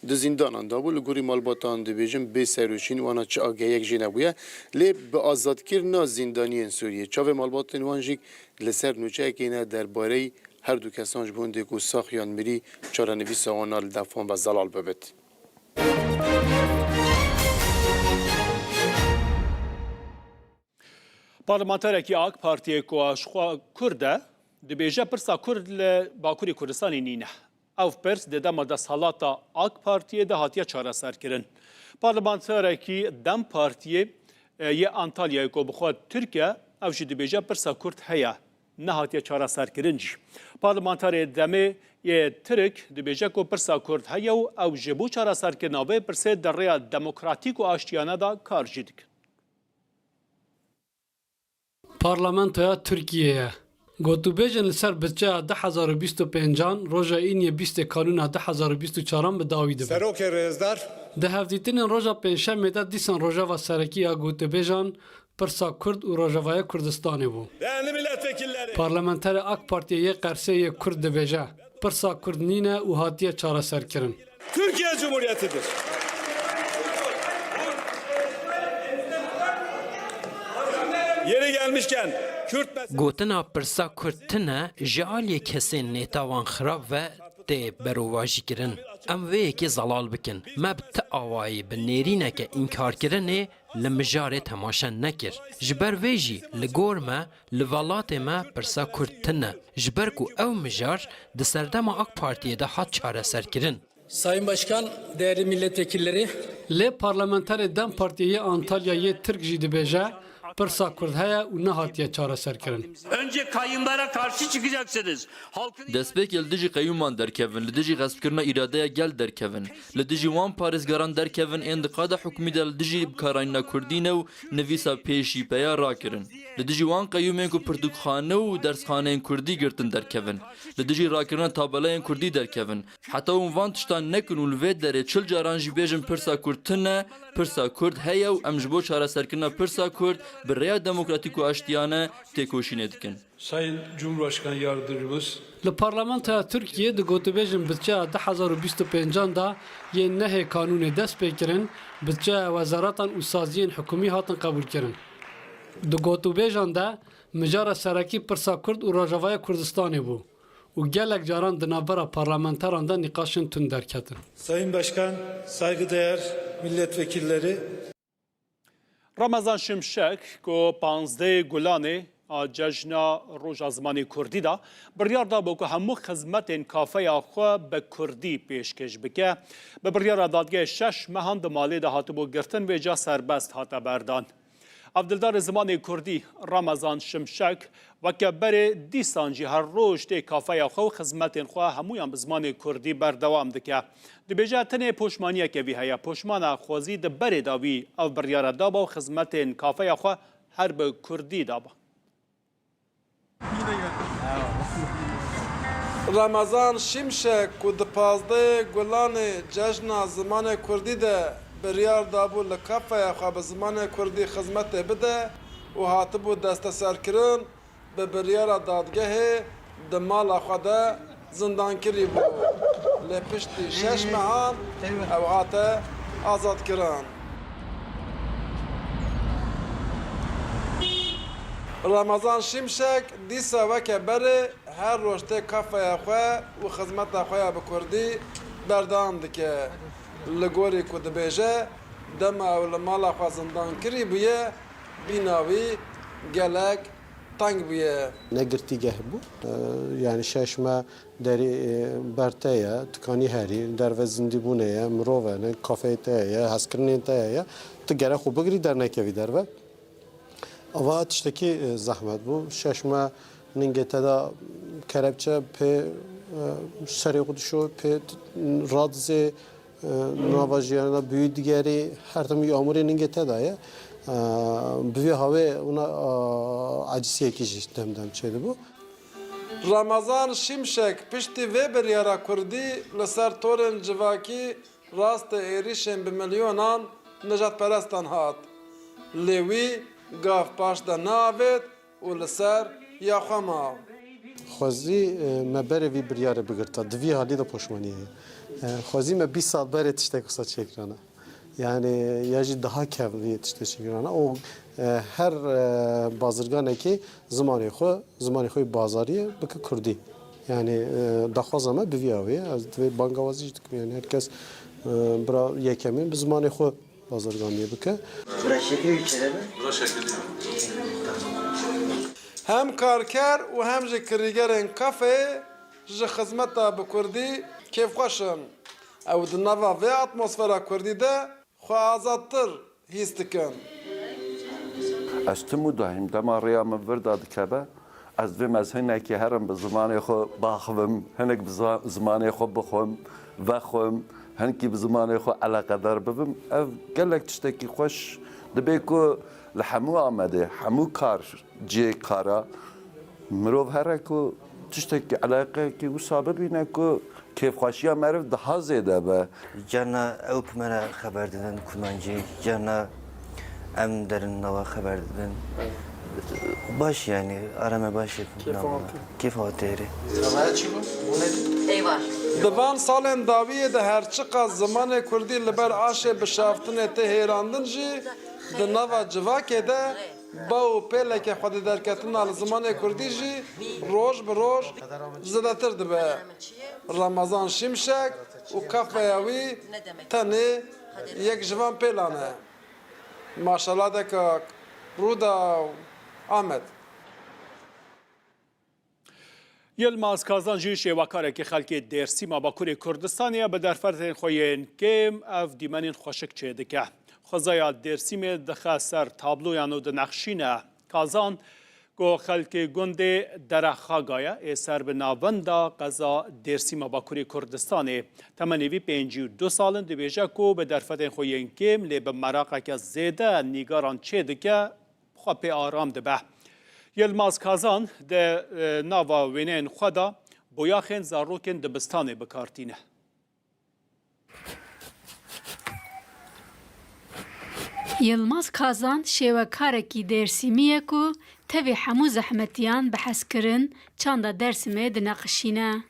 di zîndanan de bû. Li gorî malbatan dibêjin bê serûşîn wana çi agehiyek jê nebûye. Lê bi azadkirina zîndaniyên Sûriyê çavê malbatên wan jî li ser nûçeyekê ne derbareyî her du kesan ji bo hindê ku sax yan mirî çarenivîsa wan a li defan ve zelal bibit. Parlamenterekî AK Partiyê ku ji xwe Kurd e, dibêje pirsa Kurd li Bakurê Kurdistanê nîne. Ev pirs di dema desthilata AK Partiyê de hatiye çareserkirin. Parlamenterekî DEM Partiyê, e, yê Antalyayê ku bi xwe Tirk e, ew jî dibêje pirsa Kurd heye. Nehatiye çareserkirin jî. Parlamenterê demê yê Tirk dibêje ku pirsa Kurd heye û ew ji bo çareserkirina vê pirsê di rêya demokratîk û aştiyane de kar jî dikin. Parlamentoya Tirkiyeyê gotûbêjên li ser budçeya du hezar û bîst û pêncan roja îniyê bîstê Kanûna du hezar û bîst û çaran bi dawî dibin. Serokê Rêzdar. Di hevdîtinên roja Pêncşemê de dîsan rojeva serekî ya gotûbêjan pirsa Kurd û Rojavaya Kurdistanê bû. Değerli milletvekilleri. Parlamenterê AK Partiyê yê Qersê yê Kurd dibêje, pirsa Kurd nîne û hatiye çareserkirin. Türkiye Cumhuriyeti'dir. Yeri gelmişken Kürt meselesi. Gotina pirsa Kurd tune ji aliyê kesên nêtawan xirab ve tê berovajîkirin. Em vê yekê zelal bikin. Me bi ti awayî bi nêrîneke înkarkirinê li mijarê temaşe nekir. Ji ber vê jî li gor me, li velatê me pirsa Kurd tune. Ji ber ku ew mijar di serdema AK Partiyê de hat çareserkirin. Sayın Başkan, değerli milletvekilleri. Lê parlamenterê DEM Partiyê yê Antalya yê Tirk jî dibêje, Pirsa Kurd heye û nehatiye çareserkirin. Önce kayımlara karşı çıkacaksınız. Halkın Destpêkê li dijî qeyûman derkevin, li dijî xespkirina îradeya gel derkevin, li dijî wan parêzgaran derkevin ên di qada hikûmî de li dijî bikaranîna kurdî ne û nivîsa pêşî peya rakirin. Li dijî wan qeyûmên ku pirtûkxane û dersxaneyên kurdî girtin derkevin. Li dijî rakirina tabelayên kurdî derkevin. Heta hûn van tiştan nekin û li vê derê çil caran jî bêjin pirsa kurd tune, pirsa kurd heye û em ji bo çareserkirina pirsa kurd bi rêya demokratîk û aştiyane têkoşînê dikin. Sayın Cumhurbaşkanı Yardımcımız. Li Parlamentoya Tirkiyê di gotûbêjên budçeya du hezar û bîst û pêncan de yên nehê kanûnê dest pê kirin, budçeya wezaretan û saziyên hikûmî hatin qebûlkirin. Di gotûbêjan de mijara serekî pirsa Kurd û Rojavaya Kurdistanê bû û gelek caran di navbera parlamenteran de nîqaşên tund derketin. Sayın Başkan, saygıdeğer milletvekilleri. Ramazan Şimşek ku panzdehê Gulanê a cejna Roja Zimanê Kurdî de biryar dabû ku hemû xizmetên kafeya xwe bi kurdî pêşkêş bike. Bi biryara dadgehê şeş mehan di malê de hatibû girtin, vêca serbest hate berdan. Hevdildarê zimanê kurdî Ramazan Şimşek weke berê dîsan jî her roj tê kafeya xwe û xizmetên xwe hemûyan bi zimanê kurdî berdewam dike. Dibêje, tenê poşmaniyeke vî heye. Poşmana xwezî di berê de wî ev biryara daba û xizmetên kafeya xwe her bi kurdî daba. Ramazan Şimşek ku di pazdehê Gulanê Cejna Zimanê Kurdî de biryar dabû li kafeya xwe bi zimanê kurdî xizmetê bide û hatibû desteserkirin, bi biryara dadgehê di mala xwe de zindankirî bû. Lê piştî şeş mehan ew hate azadkirin. Ramazan Şimşek dîsa weke berê her roj tê kafeya xwe û xizmeta xwe ya bi kurdî berdewam dike. Li gorî ku dibêje, dema ew li mala xwe zindankirî bûye, bîna wî gelek teng bûye. Ne girtîgeh bû. E, yanî şeş meh derî, e, ber te ye, tu kanî herî, derve zindîbûnê ye, mirov e, ne kafeyê te ye, hezkirinên te ye, tu gere xwe bigirî dernekevî derve. Ava tiştekî, e, zehmet bû. Şeş meh ningê te de kerepçe pê, e, serê xwe dişo, pê t-, radizê, e, nava jiyana de bi wî digerî, her tim wî amûrê ningê te de ye. E, bi vî hawê wina, e, acisiyekî jî dem dem çêdibû. Ramazan Şimşek piştî vê biryara kurdî li ser torên civakî rastê êrîşên bi milyonan nijadperestan hat. Lê wî gav paş de neavêt û li ser ya xwe ma. Xwezî, e, me berê vî biryarê bigirta, di vî halî de poşmanî heye. E, xwezî me bîst sal berê tiştek wisa çêkirana. Yani ya jî daha kevn vî tiştê çêkirana. O, e, her, e, bazirganekî zimanê xwe, zimanê xwe yê bazariyê bike kurdî. Yani, e, daxwaza me bi vî awê ye. Ez divê bangawazî jî dikim. Yani her kes, e, bira yekemîn bi zimanê xwe bazirganiyê bike. Bira şekilî ülkede mi? Hem karker û hem jî kirîgerên kafeyê ji xizmeta bi kurdî kêfxweş in. Ew di nava vê atmosfera kurdî de xwe azadtir hîs dikin. Ez tim û daîm dema rêya min vir de dikeve, ez divêm ez hinekî herim bi zimanê xwe baxivim, hinek bi za-, zimanê xwe bixwim, vexwim, hinkî bi zimanê xwe eleqedar bibim. Ev gelek tiştekî xweş dibe ku li hemû Amedê, hemû kar cihê kara, mirov here ku tiştekî, eleqeyekî wisa bibîne ku kêfxweşiya meriv daha zêde be. Carna ew bi me re xeber didin, kurmancî, carna em derin nava xeber didin. Baş yani, ara me baş e. Kêfa hatê. Kêfa hatê erê. Eyvah. Di van salên dawiyê de her çiqas zimanê kurdî li ber aşê bişaftinê tê hêrandin jî, di nava civakê de ba û pêleke xwedîderketina li zimanê kurdî jî roj bi roj zêdetir dibe. Ramazan Şimşek û kafeya wî tenê yek ji van pêlan e. Maşala dekak, Rûdaw, Amed. Yilmaz Kazan jî şêwekarekî xelkê Dêrsîma Bakurê Kurdistanê ye, bi derfetên xwe yên kêm ev dîmenên xweşik çêdike. xwezaya Dêrsimê dixe ser tabloyan û dineqşîne. Kazan ku xelkê gundê Derexaga ye, ê ser bi navenda qeza Dêrsimê Bakurê Kurdistanê. Temenê vî pêncî û du sal in, dibêje ku bi derfetên xwe yên kêm lê bi meraqeke zêde nîgaran çêdike, xwe pê aram dibe. Yilmaz Kazan di, e, nava wêneyên xwe de boyaxên zarokên dibistanê bi kar tîne. Yilmaz Kazan şêwekarekî Dêrsimî ye ku tevî hemû zehmetiyan bi hezkirin çanda Dêrsimê dineqişîne.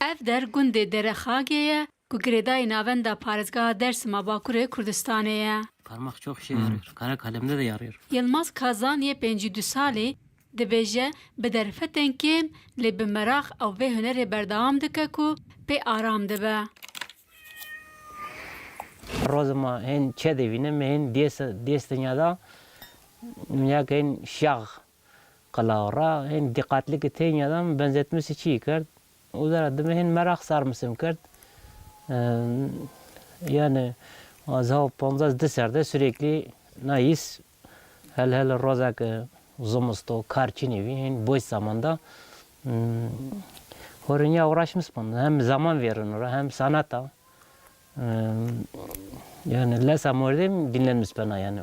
Ev der gundê Derexagê ye ku girêdayî navenda parêzgeha Dêrsim a Bakurê Kurdistanê ye. Parmak çok işe yarıyor. Kara kalemde de yarıyor. Yilmaz Kazan yê pêncî û du salî dibêje, bi derfetên kêm lê bi meraq ew vê hunerê berdewam dike ku pê aram dibe. Rozê ma hên çê dibînim, hên dês, dês dinya da, ya ke hên şax qila ra, hên diqatlikî tênya da, benzetmesi çi kerd. Û zera dime hên meraq sarmisim kerd. Ee, yani, az ha panzdeh di ser de sürekli nayis, hele hele rozak, e, zimisto, kar çinî bî, hên boş zamanda, hmm, horinya uğraşmış bun. Hem zaman verin ora, hem sanata. Ee, yani, lesa mordem dinlenmiş bena yani.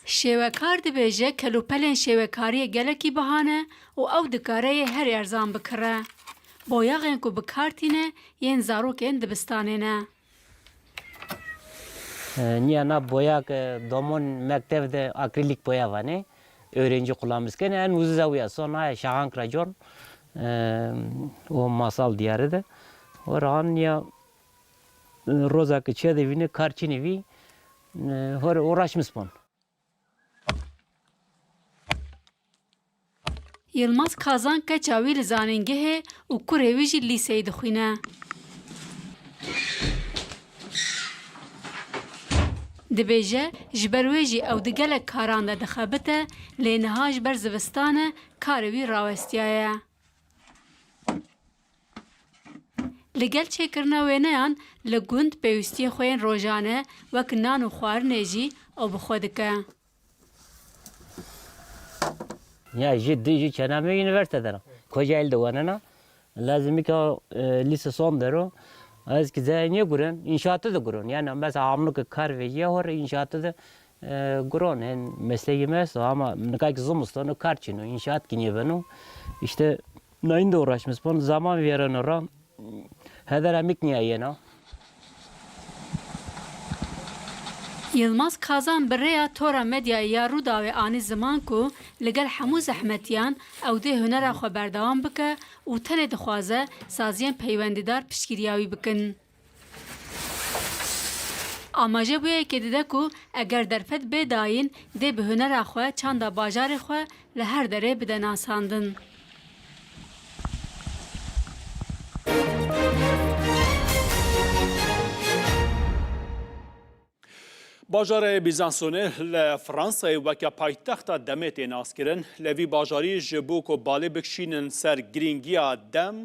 Şêwekar dibêje, kelûpelên şêwekariyê gelekî biha ne û ew dikare yê herî erzan bikire. Boyaxên ku bi kar tîne, yên zarokên dibistanê ne. E, niya na boyak, e, domon mektev de akrilik boya vanê. Öğrenci kullanmış kene, en ucuza uya. Sonra şahan kracon, e, o masal diyarı de. O rahan niya, e, roza ki çe de vîne, kar çinî vî, e, hor uğraşmış bun. Yilmaz Kazan keça wî li zanîngehê û kurê wî jî lîseyê dixwîne. Dibêje, ji ber wê jî ew di gelek karan de dixebite, lê niha ji ber zivistan e karê wî rawestiyaye. Li gel çêkirina wêneyan li gund pêwîstiyên xwe yên rojane wek nan û xwarinê jî ew bi xwe dike. Ya ji di ji çenamê üniversite dera. Kocaeli de wenena. Lazim ki, e, lise son dero. Ez ki zehniye guren, inşaatı da guren. Yani mesela hamlık kar ve ye hor inşaatı da e, guron, hên mesleği me esto, ama nika ki zimistan o kar çin o, inşaat ki niyebeno. İşte, nayın da uğraşmış bun, zaman veren ora, heder emik niye yena. Yilmaz Kazan bi rêya tora medyayê ya Rûdawê anî ziman ku li gel hemû zehmetiyan ew dê hunera xwe berdewam bike û tenê dixwaze saziyên peywendîdar piştgiriya wî bikin. Amaje bûyekê dide ku eger derfet bê dayîn, dê bi hunera xwe çanda bajarê xwe li her derê bide nasandin. Bajarê Bîzansonê li Fransayê weke paytexta demê tê naskirin. Li vî bajarî ji bo ku balê bikişînin ser girîngiya dem,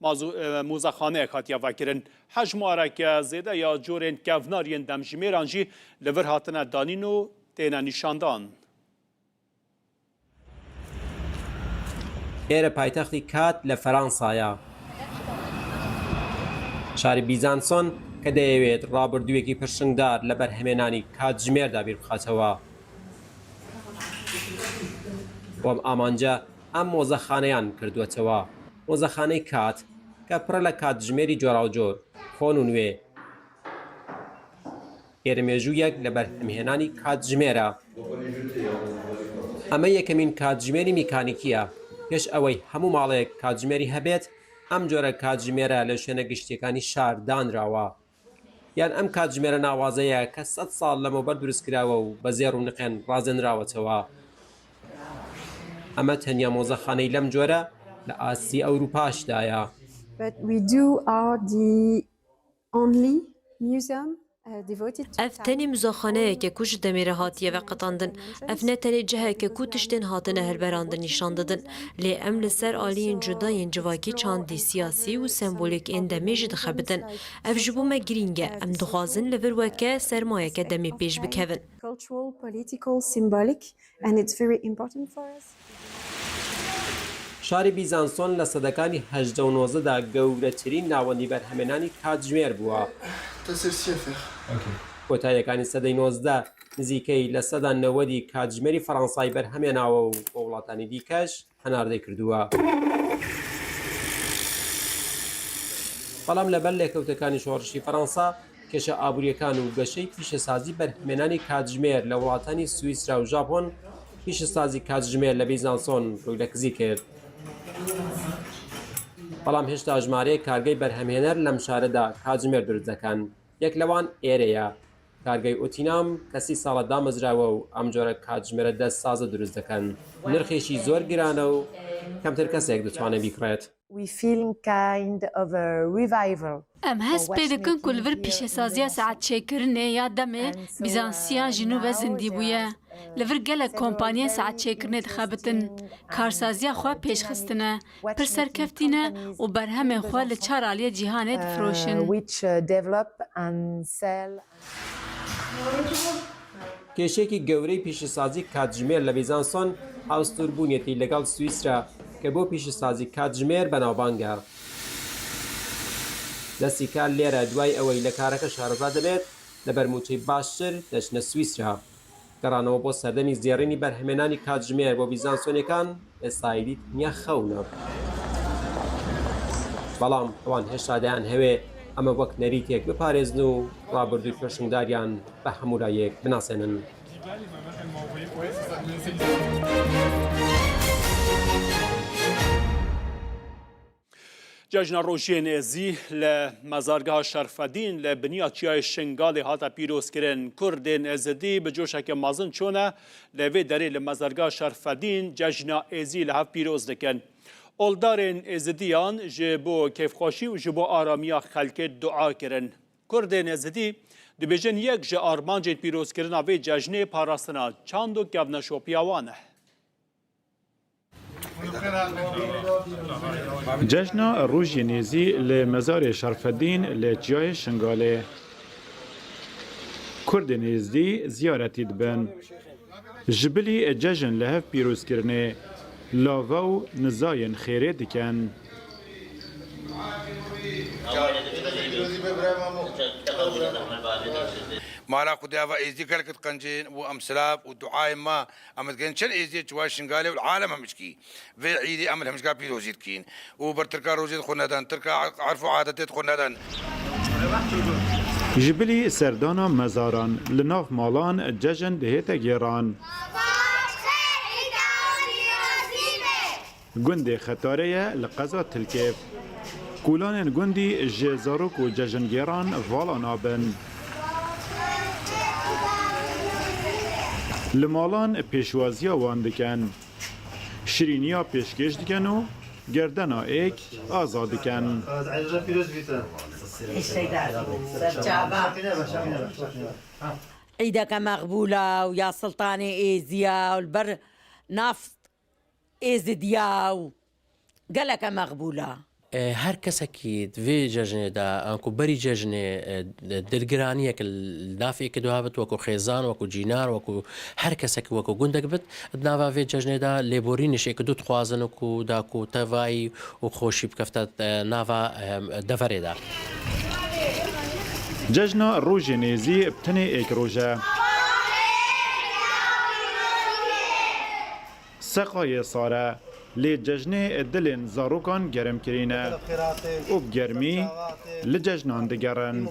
Mazu-, e, mozexaneyek hatiye vekirin. Hejmareke zêde ya corên kevnar yên demjimêran jî li vir hatine danîn û têne nîşandan. Êre paytextî Kat li Feransa ye. Şarî Bîzanson ke diyewêt rabirdûyekî pirşingdar li berhemênanî katjimêr de bîr bixatewe. Û em amance em mozexaneyan kirduwetewe. Mozexaneyê Kat, ke pir e li katjimêrî coracor, xwe nûn wê. Êrê mêjûyek li berhemhênanî katjimêr e. Eme yekemîn katjimêrî mîkanîkî ye. Pêş ewey hemû maleyek katjimêrî hebêt, em cure katjimêre li şwêne giştîyekanî şar danrawe. Yan em katjimêre nawaze ye ke sed sal lemober durustkirawe û be zêr û niqên razênrawetewe. Eme tenya mozexaneyî lemcûre li astî Ewropa jî de ye. But we do are the only museum Ev tenê muzexaneyek e ku ji demê re hatiye veqetandin. Ev ne tenê cihek e ku tiştên hatine hilberandin nîşan didin, lê em li ser aliyên cuda yên civakî, çandî, siyasî û sembolîk ên demê jî dixebitin. Ev ji bo me girîng e. Em dixwazin li vir weke sermayeke demê pêş bikevin. Cultural, political, symbolic, and it's very important for us. Şarê Bîzanson lە sەdەکانی hejdeh û nozdeh de gەورەترین ناوەندی بەرهەمێنانی کاتژمێر بووە. T'as celle-ci à faire. Ok. کۆتاییەکانی سەدەی نۆزدە نزیکەی لە سەدا نەوەدی کاتژمێری فەڕەنسای بەرهەمێناوە و بۆ وڵاتانی دیکەش هەناردەی کردووە. بەڵام لەبەر لێکەوتەکانی شۆڕشی فەڕەنسا، کێشە ئابووریەکان و گەشەی پیشەسازی بەرهەمێنانی کاتژمێر لە وڵاتانی سویسرا و ژاپۆن، پیشەسازی کاتژمێر لە بیزانسۆن ڕووی لە کزی کرد. بەڵام هێشتا ژمارەیەک کارگەی بەرهەمهێنەر لەم شارەدا کاتژمێر دروست دەکەن. یەک لەوان ئێرەیە. کارگەی ئوتینام کە سی ساڵە دامەزراوە و ئەم جۆرە کاتژمێرە دەست سازە دروست دەکەن. نرخێکی زۆر گرانە و کەمتر کەسێک دەتوانێت بیکڕێت. We feel kind of a revival. Em hest pê dikin ku li vir pîşesaziya saetçêkirinê ya demê Bîzansiyan ji nû ve zindî bûye. Li vir gelek kompaniyên saetçêkirinê dixebitin, karsaziya xwe pêş xistine, pir serkeftî ne û berhemên xwe li çar aliyê cîhanê difiroşin. Uh, which, uh, develop and sell. کێشەیەکی گەورەی پیشەسازی کاتژمێر لە بیزانسۆن هاوسنووربوونیەتی لەگەڵ سویسرا کە بۆ پیشەسازی کاتژمێر بەناوبانگە. دەستی کار لێرە دوای ئەوەی لە کارەکە شارەزا دەبێت، لەبەر مووچەی باشتر دەچنە سویسرا. گەڕانەوە بۆ سەردەمی زێڕینی بەرهەمێنانی کاتژمێر بۆ بیزانسۆنیەکان ئێستا ئیدی تەنیا خەونە. بەڵام ئەوان هێشتا دەیان هەوێ ئەمە وەک نەریتێک بپارێزن و ڕابردووی پێشنگداریان بە هەموو لایەک بناسێنن. Cejna Rojiyên Êzî li Mezargeha Şerfedîn li biniya Çiyayê Şingalê hate pîrozkirin. Kurdên Êzidî bi coşeke mezin çûne li vê derê li Mezargeha Şerfedîn cejna Êzî li hev pîroz dikin. Oldarên Êzidiyan ji bo kêfxweşî û ji bo aramiya xelkê dua kirin. Kurdên Êzidî dibêjin yek ji armancên pîrozkirina vê cejnê parastina çand û kevneşopiya wan e. Cejna Rojiyên Êzî li Mezarê Şerfedîn li Çiyayê Şingalê. Kurdên Êzdî ziyaretî dibin. Ji bilî cejn li hev pîrozkirinê lava û nizayên xêrê dikin. Mala Xwedê ava Êzdî gelek diqencin û em silav û duayên me Em dikin çend êziyê çiwa Şingalê û alem hemşkî. Vê îdî em li hemşka pîrozî dikîn. Û ber Tirka rojê dixwe nedan, Tirka erf û adetê dixwe nedan. Ji bilî serdana mezaran li nav malan cejn dihête gêran. Gundê Xetarê ye li qeza Tilkêv. Kolanên gundî ji zarok û cejngêran vala nabin. Li malan pêşwaziya wan dikin. Şirîniya pêşkêş dikin û gerdena êk aza dikin. Îdeke meqbûl e û ya Siltanê Êziya û li ber nav Êzidiya û geleke meqbûl e. E, her kesekî di vê cejnê de, anku berî cejnê, e, dilgiraniyek li nav êkê du hebit, wekû xêzan, wekû cînar, wekû her kesekî wekû gundek bit, di nava vê cejnê de lêborînê ji êkê du dixwazin û ku da ku tevayî û xweşî bikefte, e, nava, e, deverê de. Cejna Rojê Nêzî bi tenê êk roj e. Seqayê sar e, lê cejnê dilên zarokan germ kirîne û bi germî li cejnan digerin.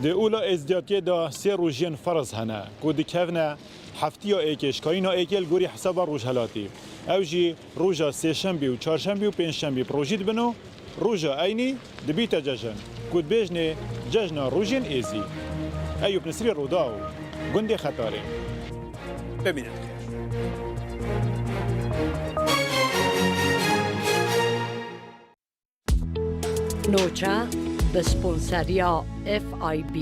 Di ola êzdiyatiyê de sê rojiyên ferz hene ku dikevne heftiya êkê, ji kayîna êkê li gorî hesaba rojhelatî. Ew jî roja sêşembî û çarşembî û pêncşembî bi rojî dibin û roja eynî dibîte cejn, ku dibêjnê Cejna Rojên Êzî. Eyûp Nisrî, Rûdaw, gundê Xetarê. Bimînin. Noça bi sponseriya F I B.